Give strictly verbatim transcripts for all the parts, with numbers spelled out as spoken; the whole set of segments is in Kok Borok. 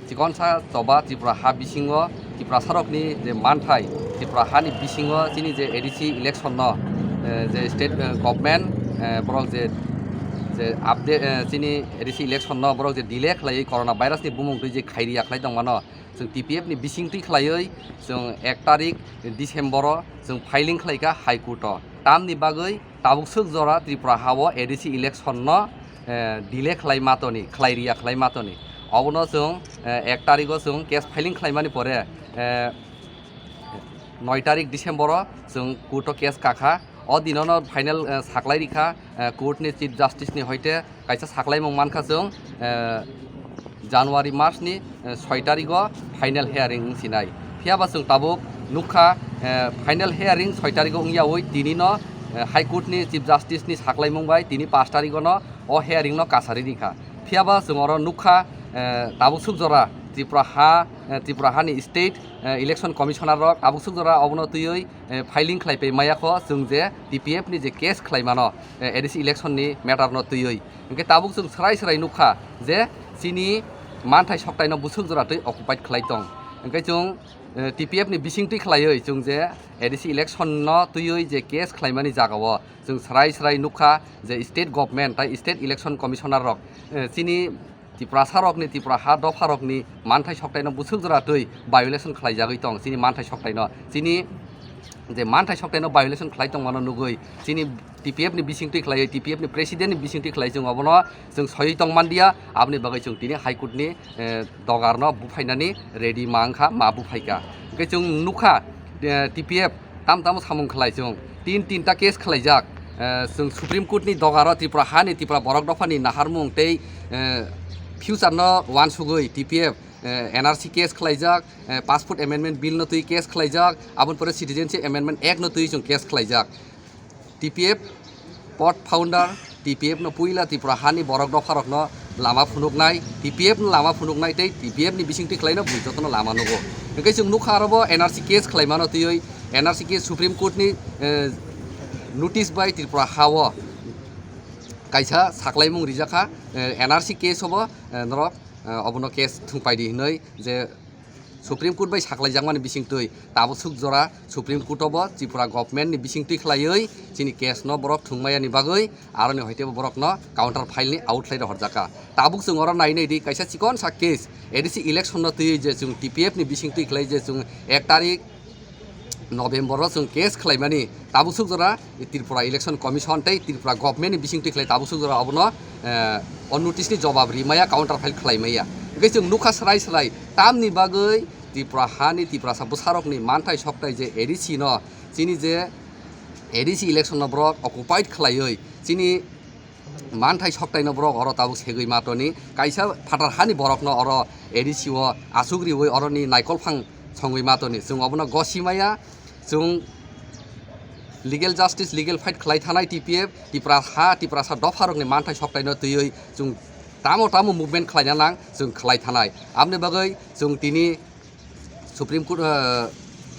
Chikonsa choba Tripura ha bisingo Tiprasarokni je manthai, Tripura hani bisingo chini je A D C election no, eh, je state, eh, government, eh, borok je, je update, eh, chini A D C election no borok je delay khlaiwi corona virus ni bumung twi je khairiya khlai tongmano, chwng T P F ni bising twi khlaiwi chwng ek tarik December o chwng filing khlaikha High Court o. Tamni bagwi tabuk swk jora Tripura ha o A D C election no, eh, delay khlai matoni, khlai riya khlai matoni. Obono chwng, eh, ek tarigo chwng case filing khlaimani pore, eh, noi tarik December o chwng court o case kakha. O dinono final, eh, saklai rikha, eh, court ni Chief Justice ni hoite kaisa saklaimung mankha chwng, eh, January mas ni, eh, soi tarigo final hearing wng sinai. Phiyaba chwng tabuk nukha, eh, final hearing soi tarigo wngyawi tini no, eh, High Court ni Chief Justice ni saklaimung bai tini pas tarigo no o hearing no kasari rikha. Phiyaba chwng oro nukha, eh, tabuk swk jora Tripura ha, eh, Tripura hani state, eh, election commissioner rok tabuk swk jora obono twiwi, eh, filing khlai pai maya kho chwng je T P F ni je case khlai mano, eh, A D C election ni matter no twiwi. Hwnkhe tabuk chwng swrai swrai nukha je chini manthai soktai no bwswk jora twi occupied khlai tong. Hwnkhe chwng, eh, T P F ni bising twi khlaiwi chwng je A D C election no twiwi je case khlaimani jagao chwng swrai swrai nukha je state government tai state election commissioner rok, eh, chini Tiprasa rokni, Tripura ha dopha rokni manthai soktai no bwswk jora twi violation khlaijagwi tong chini manthai soktai no. Chini je manthai soktai no violation khlai tongmano nugwi chini T P F ni bising twi khlaiwi, T P F ni president ni bising twi khlai chwng obono chwng soiwi tong mandiya, aboni bagwi chwng tini High Court ni, eh, dogar no buphainani ready ma wngkha, ma buphaikha. Hwnkhe chwng nukha, eh, T P F tam tamo samung khlai chwng tin tinta case khlaijak, eh, chwng Supreme Court ni dogaro Tripura hani, Tripura borok dophani naharmung tei, eh, future no uansugwi T P F, eh, N R C case khlaijak, eh, Passport Amendment Bill no twi case khlaijak, aboni pore Citizenship Amendment Act no twi chwng case khlaijak. T P F pot founder, T P F no puila Tripura hani borok dopha rok no lama phunuknai, T P F no lama phunuknai tei T P F ni bising twi khlai no bui joto no lama nugo. Hwnkhe chwng nukha aro bo N R C case khlai mano twiwi, N R C case Supreme Court ni, eh, notice bai Tripura ha o kaisa saklaimung rijakha, eh, N R C case obo, eh, norok, eh, obono case thwngpai di hinwi je Supreme Court bai saklaijakmani bisingtwi tabuk swk jora Supreme Court o bo Tripura government ni bisingtwi khlaiwi chini case no borok thwngmaya ni bagwi aroni hoite bo borok no counter file ni out khlai rohorjak kha. Tabuk chwng oro nai nai di kaisa chikon sa case A D C election no twiwi je chwng T P F ni bisingtwi khlai je chwng ek tarik November o chwng case khlaimani tabuk swk jora Tripura Election Commission tei Tripura government ni bisingtwi khlai tabuk swk jora obono, eh, o notice ni jobab rimaya counter file khlaimaya. Hwnkhe chwng nukha swrai swrai tamni bagwi Tripura hani Tiprasa bwsarokni manthai soktai je A D C no chini je A D C election no borok occupied khlaiwi chini manthai soktai no borok oro tabuk segwi matoni kaisa phatar hani borok no oro A D C o asuk riwi oroni naikol phang songwi matoni chwng obono gosimaya chwng legal justice, legal fight khlai thanai T P F, Tipra ha, Tiprasa dopha rokni manthai soktai no twiwi chwng tamo tamo movement khlaina nang chwng khlai thanai. Aboni bagwi chwng tini Supreme Court, eh,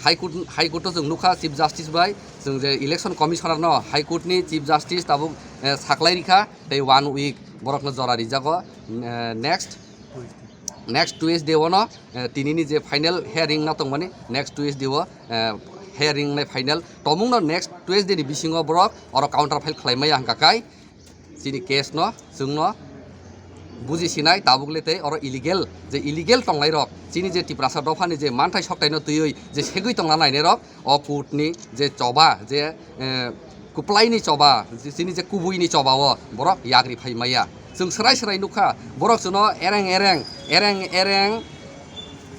High Court, High Court o chwng nukha Chief Justice bai, chwng je Election Commissioner no High Court ni Chief Justice tabuk, eh, saklai rikha tei one week borok no jora rijago, eh, next, next Tuesday o no, eh, tini ni je final hearing no tongmani next Tuesday o, eh, hearing nai final tomung no next Tuesday ni bisingo borok oro counter file khlai maya hwnkha kai. Chini case no chwng no buji sinai tabuk le tei oro illegal je illegal tongnai rok chini je Tiprasa dopha ni je manthai soktai no twiwi je segwi tongna nainai rok o court ni je choba je, eh, kwplai ni choba je chini je kubui ni choba o borok yagri phai maya chwng swrai swrai nukha borok chwng no ereng ereng ereng ereng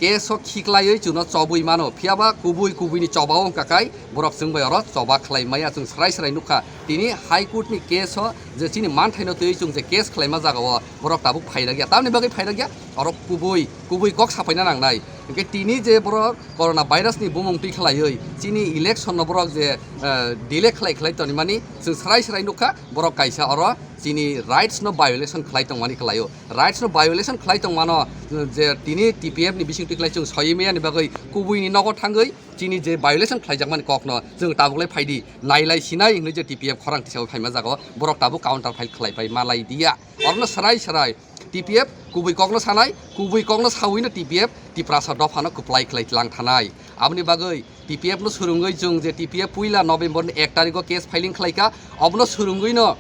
case o khiklaiwi chwngno chobwi mano, phiyaba kubui kubuini chobao wngkha kai borok chwng bai oro choba khlai maya. Chwng swrai swrai nukha tini High Court ni case o je chini manthaino twiwi chwng je case khlaima jagao borok tabuk phailakya. Tamni bagwi phailakya? Oro kubui kubui kok sapaina nangnai. Hwnkhe tini je borok corona virus ni bumung twi khlaiwi chini election no borok je, eh, delay khlai khlai tonimani chwng swrai swrai nukha borok kaisa oro chini rights no violation khlai tongmani khlaio. Rights no violation khlai tongmano, je tini T P F ni bising twi khlai chwng soi maya ni bagwi kubui ni nogo thangwi chini je violation khlaijakmani kok no chwng tabuk lai phaidi, nailai sinai hinwi je T P F khorang tisao phaima jago borok tabuk counter file khlai pai malai dia. Orno swrai swrai T P F kubui kokno sanai, kubui kokno sawino T P F Tiprasa dophano kwplai khlai tlang thanai. Aboni bagwi T P F no swrwngwi chwng je T P F puila November ni ek tarigo case filing khlaika, obono swrwngwino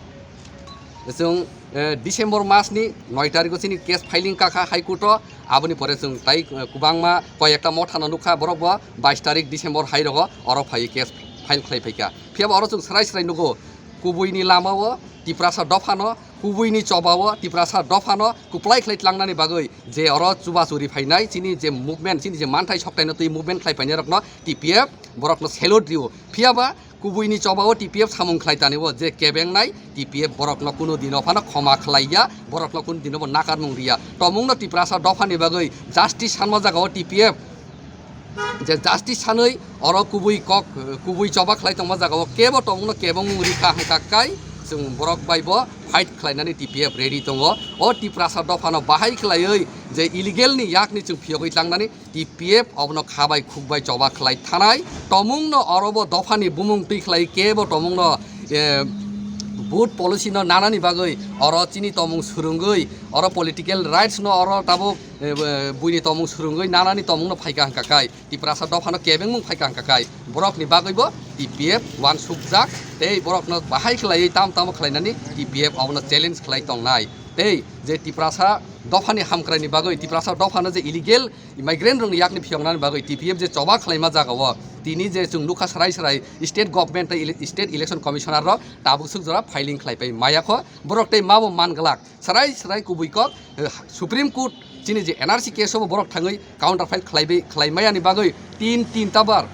chwng, eh, December mas ni noi tarigo chini case filing kakha High Court o. Aboni pore chwng tai, eh, kwbangma koi ekta mothano nukha, borok bo bais tarik December hai rogo oro phaiwi case file khlai phaika. Phiyaba oro chwng srai srai nugo, kubuini lamao Tiprasa dophano, kubuini chobao Tiprasa dophano kwplai khlai tlangnani bagwi je oro chubachu ri phainai, chini je movement, chini je manthai soktaino twi movement khlai phainairokno T P F borokno salute rio. Phiyaba kubuini chobao T P F samung khlai tanio je kebengnai T P F borokno kuno dino phano khoma khlaiya, borokno kuno dino bo nakarmung riya. Tomungno Tiprasa dophani bagwi justice sanma jagao T P F je justice sanwi oro kubui kok, kubui choba khlai tongma jagao kebo tomungno kebengmung rikha hwnkha kai chwng borok bai bo fight khlainani T P F ready tongo. O Tiprasa dophano bahai khlaiwi je illegal ni yakni chwng phiyogwi tlangnani T P F obono kha bai khuk bai choba khlai thanai. Tomungno oro bo dophani bumung twi khlai kebo tomungno, eh, vote policy no nanani bagwi oro chini tomung swrwngwi, oro political rights no oro tabuk, eh, buini tomung swrwngwi nanani tomungno phaika hwnkha kai, Tiprasa dophano kebengmung phaika hwnkha kai, borokni bagwibo T P F uansukjak tei borokno bahai khlaiwi tam tamo khlainani T P F obono challenge khlai tongnai. Tei je Tiprasa dophani hamkraini bagwi, Tiprasa dophano je illegal migrant rokni yakni phiyoknani bagwi T P F je choba khlaima jagao tini je chwng nukha srai srai state government tei ele-, state election commissioner rok tabuk swk jora filing khlai pai maya kho, borok tei mabo man glak srai srai kubui kok, eh, Supreme Court chini je N R C case o bo borok thangwi counter file khlaibai, khlaimayani bagwi tin, tin ta bar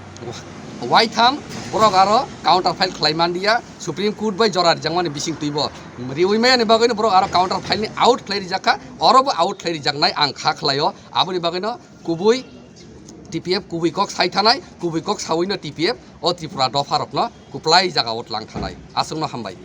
waitham borok aro counter file khlaimanliya, Supreme Court bai jora rijakmani bising twibo riwi mayani bagwino borok aro counter file ni out khlai rijakha, oro bo out khlai rijaknai ang kha khlaio. Aboni bagwino kubui T P F kubui kok sai thanai, kubui kok sawino T P F o Tripura dopha rokno kwplai jagao tlang thanai. Aswkno hambai.